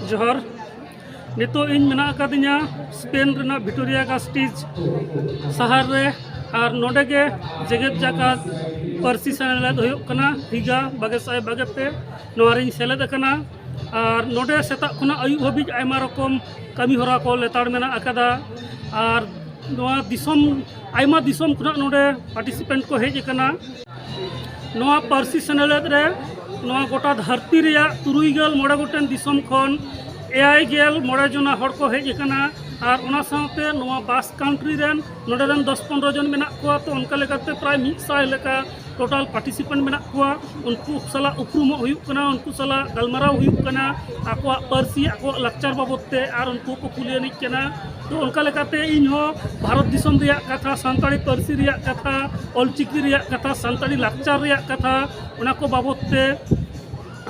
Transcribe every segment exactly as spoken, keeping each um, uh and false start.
ᱡᱚᱦᱟᱨ᱾ ᱱᱤᱛᱚᱜ ᱤᱧ ᱢᱮᱱᱟᱜ ᱟᱠᱟᱫᱤᱧᱟ ᱥᱯᱮᱱ ᱨᱮᱱᱟᱜ ᱵᱷᱤᱴᱳᱨᱤᱭᱟ ᱜᱟᱥᱴᱤᱡᱽ ᱥᱟᱦᱟᱨ ᱨᱮ, ᱟᱨ ᱱᱚᱰᱮ ᱜᱮ ᱡᱮᱜᱮᱛ ᱡᱟᱠᱟᱛ ᱯᱟᱹᱨᱥᱤ ᱥᱮᱱᱮᱞᱮᱫ ᱦᱩᱭᱩᱜ ᱠᱟᱱᱟ ᱦᱤᱜᱟ ᱵᱟᱜᱮ ᱥᱟᱭ ᱵᱟᱜᱮ ᱯᱮ, ᱱᱚᱣᱟ ᱨᱤᱧ ᱥᱮᱞᱮᱫ ᱟᱠᱟᱱᱟ᱾ ᱟᱨ ᱱᱚᱰᱮ ᱥᱮᱛᱟᱜ ᱠᱷᱚᱱᱟᱜ ᱟᱹᱭᱩᱵ ᱦᱟᱹᱵᱤᱡ ᱟᱭᱢᱟ ᱨᱚᱠᱚᱢ ᱠᱟᱹᱢᱤ ᱦᱚᱨᱟ ᱠᱚ ᱞᱮᱛᱟᱲ ᱢᱮᱱᱟᱜ ᱟᱠᱟᱫᱟ᱾ ᱟᱨ ᱱᱚᱣᱟ ᱫᱤᱥᱚᱢ, ᱟᱭᱢᱟ ᱫᱤᱥᱚᱢ ᱠᱷᱚᱱᱟᱜ ᱱᱚᱰᱮ ᱯᱟᱨᱴᱤᱥᱤᱯᱮᱱᱴ ᱠᱚ ᱦᱮᱡ ᱟᱠᱟᱱᱟ᱾ ᱱᱚᱣᱟ ᱯᱟᱹᱨᱥᱤ ᱥᱮᱱᱮᱞᱮᱫ ᱨᱮ ᱱᱚᱣᱟ ᱜᱚᱴᱟ ᱫᱷᱟᱹᱨᱛᱤ ᱨᱮᱭᱟᱜ ᱛᱩᱨᱩᱭ ᱜᱮᱞ ᱢᱚᱬᱮ ᱜᱚᱴᱮᱱ ᱫᱤᱥᱚᱢ ᱠᱷᱚᱱ ᱮᱭᱟᱭ ᱜᱮᱞ ᱢᱚᱬᱮ ᱡᱚᱱᱟ ᱦᱚᱲ ᱠᱚ ᱦᱮᱡ ᱟᱠᱟᱱᱟ᱾ ᱟᱨ ᱚᱱᱟ ᱥᱟᱶᱛᱮ ᱱᱚᱣᱟ ᱵᱟᱥ ᱠᱟᱱᱴᱨᱤ ᱨᱮᱱ ᱱᱚᱰᱮ ᱨᱮᱱ ᱫᱚᱥ ᱯᱚᱱᱨᱚ ᱡᱚᱱ ᱢᱮᱱᱟᱜ ᱠᱚᱣᱟ᱾ ᱛᱚ, ᱚᱱᱠᱟ ᱞᱮᱠᱟᱛᱮ ᱯᱨᱟᱭ ᱢᱤᱫ ᱥᱟᱭ ᱞᱮᱠᱟ ᱴᱳᱴᱟᱞ ᱯᱟᱨᱴᱤᱥᱤᱯᱮᱱᱴ ᱢᱮᱱᱟᱜ ᱠᱚᱣᱟ᱾ ᱩᱱᱠᱩ ᱥᱟᱞᱟᱜ ᱩᱯᱨᱩᱢᱚᱜ ᱦᱩᱭᱩᱜ ᱠᱟᱱᱟ, ᱩᱱᱠᱩ ᱥᱟᱞᱟᱜ ᱜᱟᱞᱢᱟᱨᱟᱣ ᱦᱩᱭᱩᱜ ᱠᱟᱱᱟ ᱟᱠᱚᱣᱟᱜ ᱯᱟᱹᱨᱥᱤ, ᱟᱠᱚᱣᱟᱜ ᱞᱟᱠᱪᱟᱨ ᱵᱟᱵᱚᱫ ᱛᱮ, ᱟᱨ ᱩᱱᱠᱩ ᱠᱚ ᱠᱩᱞᱤ ᱟᱹᱱᱤᱡ ᱠᱟᱱᱟ᱾ ᱛᱚ, ᱚᱱᱠᱟ ᱞᱮᱠᱟᱛᱮ ᱤᱧ ᱦᱚᱸ ᱵᱷᱟᱨᱚᱛ ᱫᱤᱥᱚᱢ ᱨᱮᱭᱟᱜ ᱠᱟᱛᱷᱟ, ᱥᱟᱱᱛᱟᱲᱤ ᱯᱟᱹᱨᱥᱤ ᱨᱮᱭᱟᱜ ᱠᱟᱛᱷᱟ, ᱚᱞᱪᱤᱠᱤ ᱨᱮᱭᱟᱜ ᱠᱟᱛᱷᱟ, ᱥᱟᱱᱛᱟᱲᱤ ᱞᱟᱠᱪᱟᱨ ᱨᱮᱭᱟᱜ ᱠᱟᱛᱷᱟ, ᱚᱱᱟ ᱠᱚ ᱵᱟᱵᱚᱫ ᱛᱮ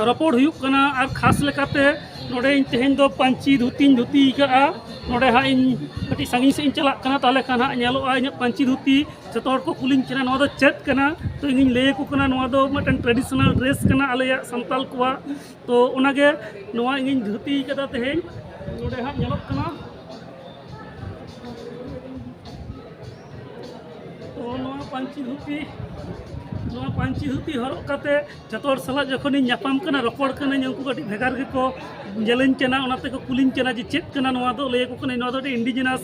ᱨᱚᱯᱚᱲ ᱦᱩᱭᱩᱜ ᱠᱟᱱᱟ᱾ ᱟᱨ ᱠᱷᱟᱥ ᱞᱮᱠᱟᱛᱮ ᱱᱚᱰᱮ ᱤᱧ ᱛᱮᱦᱮᱧ ᱫᱚ ᱯᱟᱹᱧᱪᱤ ᱫᱷᱩᱛᱤᱧ ᱫᱷᱩᱛᱤ ᱟᱠᱟᱫᱼᱟ᱾ ᱱᱚᱰᱮ ᱦᱟᱸᱜ ᱤᱧ ᱠᱟᱹᱴᱤᱡ ᱥᱟᱺᱜᱤᱧ ᱥᱮᱫ ᱤᱧ ᱪᱟᱞᱟᱜ ᱠᱟᱱᱟ, ᱛᱟᱦᱚᱞᱮ ᱠᱷᱟᱱ ᱦᱟᱸᱜ ᱧᱮᱞᱚᱜᱼᱟ ᱤᱧᱟᱹᱜ ᱯᱟᱹᱧᱪᱤ ᱫᱷᱩᱛᱤ᱾ ᱡᱚᱛᱚ ᱦᱚᱲ ᱠᱚ ᱠᱩᱞᱤᱧ ᱠᱟᱱᱟ, "ᱱᱚᱣᱟ ᱫᱚ ᱪᱮᱫ ᱠᱟᱱᱟ?" ᱛᱚ, ᱤᱧᱤᱧ ᱞᱟᱹᱭ ᱟᱠᱚ ᱠᱟᱱᱟ, "ᱱᱚᱣᱟ ᱫᱚ ᱢᱤᱫᱴᱮᱱ ᱴᱨᱮᱰᱤᱥᱚᱱᱟᱞ ᱰᱨᱮᱥ ᱠᱟᱱᱟ ᱟᱞᱮᱭᱟᱜ ᱥᱟᱱᱛᱟᱞ ᱠᱚᱣᱟᱜ᱾" ᱛᱚ, ᱚᱱᱟᱜᱮ ᱱᱚᱣᱟ ᱤᱧᱤᱧ ᱫᱷᱩᱛᱤ ᱠᱟᱫᱟ ᱛᱮᱦᱮᱧ, ᱱᱚᱰᱮ ᱦᱟᱸᱜ ᱧᱮᱞᱚᱜ ᱠᱟᱱᱟ᱾ ᱛᱚ, ᱱᱚᱣᱟ ᱯᱟᱹᱧᱪᱤ ᱫᱷᱩᱛᱤ, ᱱᱚᱣᱟ ᱯᱟᱹᱧᱪᱤ ᱫᱷᱩᱛᱤ ᱦᱚᱨᱚᱜ ᱠᱟᱛᱮ ᱡᱚᱛᱚ ᱦᱚᱲ ᱥᱟᱞᱟᱜ ᱡᱚᱠᱷᱚᱱᱤᱧ ᱧᱟᱯᱟᱢ ᱠᱟᱱᱟ, ᱨᱚᱯᱚᱲ ᱠᱟᱹᱱᱟᱹᱧ, ᱩᱱᱠᱩ ᱠᱟᱹᱴᱤᱡ ᱵᱷᱮᱜᱟᱨ ᱜᱮᱠᱚ ᱧᱮᱞᱟᱹᱧ ᱠᱟᱱᱟ᱾ ᱚᱱᱟ ᱛᱮᱠᱚ ᱠᱩᱞᱤᱧ ᱠᱟᱱᱟ ᱡᱮ, "ᱪᱮᱫ ᱠᱟᱱᱟ ᱱᱚᱣᱟ ᱫᱚ?" ᱞᱟᱹᱭ ᱟᱠᱚ ᱠᱟᱹᱱᱟᱹᱧ, "ᱱᱚᱣᱟ ᱫᱚ ᱟᱹᱰᱤ ᱤᱱᱰᱤᱡᱤᱱᱟᱥ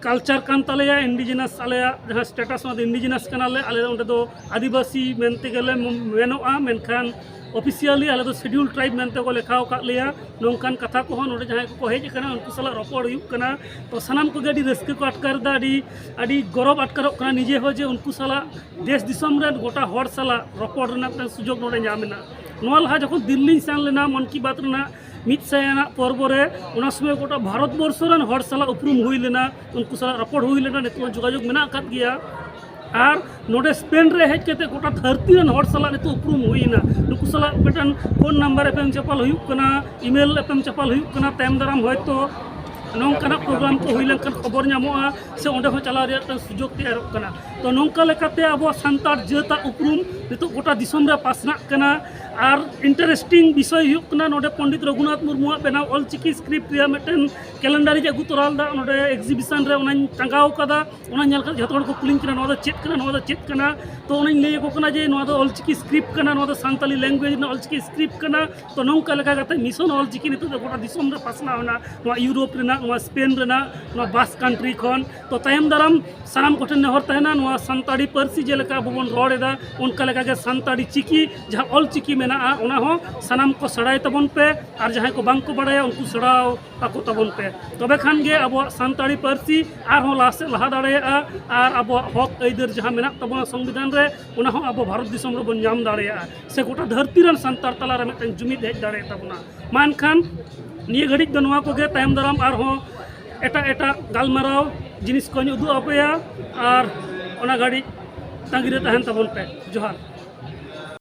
ᱠᱟᱞᱪᱟᱨ ᱠᱟᱱ ᱛᱟᱞᱮᱭᱟ, ᱤᱱᱰᱤᱡᱤᱱᱟᱥ, ᱟᱞᱮᱭᱟᱜ ᱡᱟᱦᱟᱸ ᱥᱴᱮᱴᱟᱥ, ᱚᱱᱟ ᱫᱚ ᱤᱱᱰᱤᱡᱤᱱᱟᱥ ᱠᱟᱱᱟᱞᱮ, ᱟᱞᱮ ᱫᱚ ᱚᱸᱰᱮ ᱫᱚ ᱟᱹᱫᱤᱵᱟᱹᱥᱤ ᱢᱮᱱᱛᱮ ᱜᱮᱞᱮ ᱢᱮᱱᱚᱜᱼᱟ, ᱢᱮᱱᱠᱷᱟᱱ ᱚᱯᱷᱤᱥᱤᱭᱟᱞᱤ ᱟᱞᱮ ᱫᱚ ᱥᱤᱰᱤᱭᱩᱞ ᱴᱨᱟᱭᱤᱵᱽ ᱢᱮᱱᱛᱮ ᱠᱚ ᱞᱮᱠᱷᱟ ᱟᱠᱟᱫ ᱞᱮᱭᱟ᱾" ᱱᱚᱝᱠᱟᱱ ᱠᱟᱛᱷᱟ ᱠᱚᱦᱚᱸ ᱱᱚᱰᱮ ᱡᱟᱦᱟᱸᱭ ᱠᱚᱠᱚ ᱦᱮᱡ ᱟᱠᱟᱱᱟ, ᱩᱱᱠᱩ ᱥᱟᱞᱟᱜ ᱨᱚᱯᱚᱲ ᱦᱩᱭᱩᱜ ᱠᱟᱱᱟ᱾ ᱛᱚ, ᱥᱟᱱᱟᱢ ᱠᱚᱜᱮ ᱟᱹᱰᱤ ᱨᱟᱹᱥᱠᱟᱹ ᱠᱚ ᱟᱴᱠᱟᱨ ᱮᱫᱟ, ᱟᱹᱰᱤ, ᱟᱹᱰᱤ ᱜᱚᱨᱚᱵᱽ ᱟᱴᱠᱟᱨᱚᱜ ᱠᱟᱱᱟ ᱱᱤᱡᱮ ᱦᱚᱸ, ᱡᱮ ᱩᱱᱠᱩ ᱥᱟᱞᱟᱜ ᱫᱮᱥ ᱫᱤᱥᱚᱢ ᱨᱮᱱ ᱜᱚᱴᱟ ᱦᱚᱲ ᱥᱟᱞᱟᱜ ᱨᱚᱯᱚᱲ ᱨᱮᱱᱟᱜ ᱢᱤᱫᱴᱟᱝ ᱥᱩᱡᱳᱜᱽ ᱱᱚᱰᱮ ᱧᱟᱢ ᱮᱱᱟ᱾ ᱱᱚᱣᱟ ᱞᱟᱦᱟ ᱡᱚᱠᱷᱚᱱ ᱫᱤᱞᱞᱤᱧ ᱥᱮᱱ ᱞᱮᱱᱟ ᱢᱚᱱ ᱠᱤ ᱵᱟᱛ ᱨᱮᱱᱟᱜ ᱢᱤᱫ ᱥᱟᱭ ᱟᱱᱟᱜ ᱯᱚᱨᱵᱚ ᱨᱮ, ᱚᱱᱟ ᱥᱚᱢᱚᱭ ᱜᱚᱴᱟ ᱵᱷᱟᱨᱚᱛ ᱵᱚᱨᱥᱚ ᱨᱮᱱ ᱦᱚᱲ ᱥᱟᱞᱟᱜ ᱩᱯᱨᱩᱢ ᱦᱩᱭ ᱞᱮᱱᱟ, ᱩᱱᱠᱩ ᱥᱟᱞᱟᱜ ᱨᱚᱯᱚᱲ ᱦᱩᱭ ᱞᱮᱱᱟ, ᱱᱤᱛᱚᱜ ᱦᱚᱸ ᱡᱳᱜᱟᱡᱳᱜᱽ ᱢᱮᱱᱟᱜ ᱟᱠᱟᱫ ᱜᱮᱭᱟ᱾ ᱟᱨ ᱱᱚᱰᱮ ᱥᱯᱮᱱ ᱨᱮ ᱦᱮᱡ ᱠᱟᱛᱮ ᱜᱚᱴᱟ ᱫᱷᱟᱹᱨᱛᱤ ᱨᱮᱱ ᱦᱚᱲ ᱥᱟᱞᱟᱜ ᱱᱤᱛᱚᱜ ᱩᱯᱨᱩᱢ ᱦᱩᱭ ᱮᱱᱟ᱾ ᱱᱩᱠᱩ ᱥᱟᱞᱟᱜ ᱢᱤᱫᱴᱟᱝ ᱯᱷᱳᱱ ᱱᱟᱢᱵᱟᱨ ᱮᱯᱮᱢ ᱪᱟᱯᱟᱞ ᱦᱩᱭᱩᱜ ᱠᱟᱱᱟ, ᱤᱢᱮᱞ ᱮᱯᱮᱢ ᱪᱟᱯᱟᱞ ᱦᱩᱭᱩᱜ ᱠᱟᱱᱟ᱾ ᱛᱟᱭᱚᱢ ᱫᱟᱨᱟᱢ ᱦᱚᱭᱛᱳ ᱱᱚᱝᱠᱟᱱᱟᱜ ᱯᱨᱳᱜᱨᱟᱢ ᱠᱚ ᱦᱩᱭ ᱞᱮᱱᱠᱷᱟᱱ ᱠᱷᱚᱵᱚᱨ ᱧᱟᱢᱚᱜᱼᱟ, ᱥᱮ ᱚᱸᱰᱮ ᱦᱚᱸ ᱪᱟᱞᱟᱣ ᱨᱮᱭᱟᱜ ᱢᱤᱫᱴᱟᱝ ᱥᱩᱡᱳᱜᱽ ᱛᱮᱭᱟᱨᱚᱜ ᱠᱟᱱᱟ᱾ ᱛᱚ ᱱᱚᱝᱠᱟ ᱞᱮᱠᱟᱛᱮ ᱟᱵᱚᱣᱟᱜ ᱥᱟᱱᱛᱟᱲ ᱡᱟᱹᱛᱟᱜ ᱩᱯᱨᱩᱢ ᱱᱤᱛᱚᱜ ᱜᱚᱴᱟ ᱫᱤᱥᱚᱢ ᱨᱮ ᱯᱟᱥᱱᱟᱜ ᱠᱟᱱᱟ᱾ ᱟᱨ ᱤᱱᱴᱟᱨᱮᱥᱴᱤᱝ ᱵᱤᱥᱚᱭ ᱦᱩᱭᱩᱜ ᱠᱟᱱᱟ, ᱱᱚᱰᱮ ᱯᱚᱱᱰᱤᱛ ᱨᱚᱜᱷᱩᱱᱟᱛᱷ ᱢᱩᱨᱢᱩᱣᱟᱜ ᱵᱮᱱᱟᱣ ᱚᱞᱪᱤᱠᱤ ᱥᱠᱨᱤᱯᱴ ᱨᱮᱭᱟᱜ ᱢᱤᱫᱴᱮᱱ ᱠᱮᱞᱮᱱᱰᱟᱨ ᱤᱧ ᱟᱹᱜᱩ ᱛᱚᱨᱟ ᱞᱮᱫᱟ᱾ ᱱᱚᱰᱮ ᱮᱠᱥᱤᱵᱤᱥᱚᱱ ᱨᱮ ᱚᱱᱟᱧ ᱴᱟᱸᱜᱟᱣ ᱠᱟᱫᱟ᱾ ᱚᱱᱟ ᱧᱮᱞ ᱠᱟᱛᱮ ᱡᱷᱚᱛᱚ ᱦᱚᱲ ᱠᱚ ᱠᱩᱞᱤᱧ ᱠᱟᱱᱟ, "ᱱᱚᱣᱟ ᱫᱚ ᱪᱮᱫ ᱠᱟᱱᱟ, ᱱᱚᱣᱟ ᱫᱚ ᱪᱮᱫ ᱠᱟᱱᱟ?" ᱛᱚ ᱚᱱᱟᱧ ᱞᱟᱹᱭ ᱟᱠᱚ ᱠᱟᱱᱟ ᱡᱮ ᱱᱚᱣᱟ ᱫᱚ ᱚᱞᱪᱤᱠᱤ ᱥᱠᱨᱤᱯᱴ ᱠᱟᱱᱟ, ᱱᱚᱣᱟ ᱫᱚ ᱥᱟᱱᱛᱟᱞᱤ ᱞᱮᱝᱜᱩᱭᱮᱡᱽ ᱨᱮᱱᱟᱜ ᱚᱞᱪᱤᱠᱤ ᱥᱠᱨᱤᱯᱴ ᱠᱟᱱᱟ᱾ ᱛᱚ ᱱᱚᱝᱠᱟ ᱞᱮᱠᱟ ᱠᱟᱛᱮ ᱢᱤᱥᱚᱱ ᱚᱞᱪᱤᱠᱤ ᱱᱤᱛᱚᱜ ᱫᱚ ᱜᱚᱴᱟ ᱫᱤᱥᱚᱢ ᱨᱮ ᱯᱟᱥᱱᱟᱣ ᱮᱱᱟ, ᱱᱚᱣᱟ ᱤᱭᱩᱨᱳᱯ ᱨᱮᱱᱟᱜ, ᱱᱚᱣᱟ ᱥᱯᱮᱱ ᱨᱮᱱᱟᱜ, ᱱᱚᱣᱟ ᱵᱟᱥᱠ ᱠᱟᱱᱴᱨᱤ ᱠᱷᱚᱱ᱾ ᱛᱚ ᱛᱟᱭᱚᱢ ᱫᱟᱨᱟᱢ ᱥᱟᱱᱟᱢ ᱠᱚᱴᱷᱮᱱ ᱱᱮᱦᱚᱨ ᱛᱟᱦᱮᱱᱟ, ᱱᱚᱣᱟ ᱥᱟᱱᱛᱟᱲᱤ ᱯᱟᱹᱨᱥᱤ ᱡᱮᱞᱮᱠᱟ ᱟᱵᱚ ᱵᱚᱱ ᱨᱚᱲ ᱮᱫᱟ, ᱚᱱᱠᱟ ᱞᱮᱠᱟᱜᱮ ᱥᱟᱱᱛᱟᱲᱤ ᱪᱤᱠᱤ ᱡᱟᱦᱟᱸ ᱚᱞ ᱪᱤᱠᱤ ᱢᱮᱱᱟᱜᱼᱟ, ᱚᱱᱟ ᱦᱚᱸ ᱥᱟᱱᱟᱢ ᱠᱚ ᱥᱮᱬᱟᱭ ᱛᱟᱵᱚᱱ ᱯᱮ᱾ ᱟᱨ ᱡᱟᱦᱟᱸᱭ ᱠᱚ ᱵᱟᱝ ᱠᱚ ᱵᱟᱲᱟᱭᱟ, ᱩᱱᱠᱩ ᱥᱮᱬᱟ ᱟᱠᱚ ᱛᱟᱵᱚᱱ ᱯᱮ᱾ ᱛᱚᱵᱮ ᱠᱷᱟᱱ ᱜᱮ ᱟᱵᱚᱣᱟᱜ ᱥᱟᱱᱛᱟᱲᱤ ᱯᱟᱹᱨᱥᱤ ᱟᱨᱦᱚᱸ ᱞᱟᱦᱟ ᱥᱮᱫ ᱞᱟᱦᱟ ᱫᱟᱲᱮᱭᱟᱜᱼᱟ᱾ ᱟᱨ ᱟᱵᱚᱣᱟᱜ ᱦᱚᱠ ᱟᱹᱭᱫᱟᱹᱨ ᱡᱟᱦᱟᱸ ᱢᱮᱱᱟᱜ ᱛᱟᱵᱚᱱᱟ ᱥᱚᱝᱵᱤᱫᱷᱟᱱ ᱨᱮ, ᱚᱱᱟ ᱦᱚᱸ ᱟᱵᱚ ᱵᱷᱟᱨᱚᱛ ᱫᱤᱥᱚᱢ ᱨᱮᱵᱚᱱ ᱧᱟᱢ ᱫᱟᱲᱮᱭᱟᱜᱼᱟ, ᱥᱮ ᱜᱚᱴᱟ ᱫᱷᱟᱹᱨᱛᱤ ᱨᱮᱱ ᱥᱟᱱᱛᱟᱲ ᱛᱟᱞᱟᱨᱮ ᱢᱤᱫᱴᱮᱱ ᱡᱩᱢᱤᱫ ᱦᱮᱡ ᱫᱟᱲᱮᱭᱟᱜ ᱛᱟᱵᱚᱱᱟ᱾ ᱢᱟ ᱮᱱᱠᱷᱟᱱ ᱱᱤᱭᱟᱹ ᱜᱷᱟᱹᱲᱤᱡ ᱫᱚ ᱱᱚᱣᱟ ᱠᱚᱜᱮ, ᱛᱟᱭᱚᱢ ᱫᱟᱨᱟᱢ ᱟᱨᱦᱚᱸ ᱮᱴᱟᱜ ᱮᱴᱟᱜ ᱜᱟᱞᱢᱟᱨᱟᱣ ᱡᱤᱱᱤᱥ ᱠᱚᱧ ᱩᱫᱩᱜ ᱟᱯᱮᱭᱟ᱾ ᱟᱨ ᱚᱱᱟ ᱜᱷᱟᱹᱲᱤᱡ ᱛᱟᱺᱜᱤ ᱨᱮ ᱛᱟᱦᱮᱱ ᱛᱟᱵᱚᱱ ᱯᱮ᱾ ᱡᱚᱦᱟᱨ᱾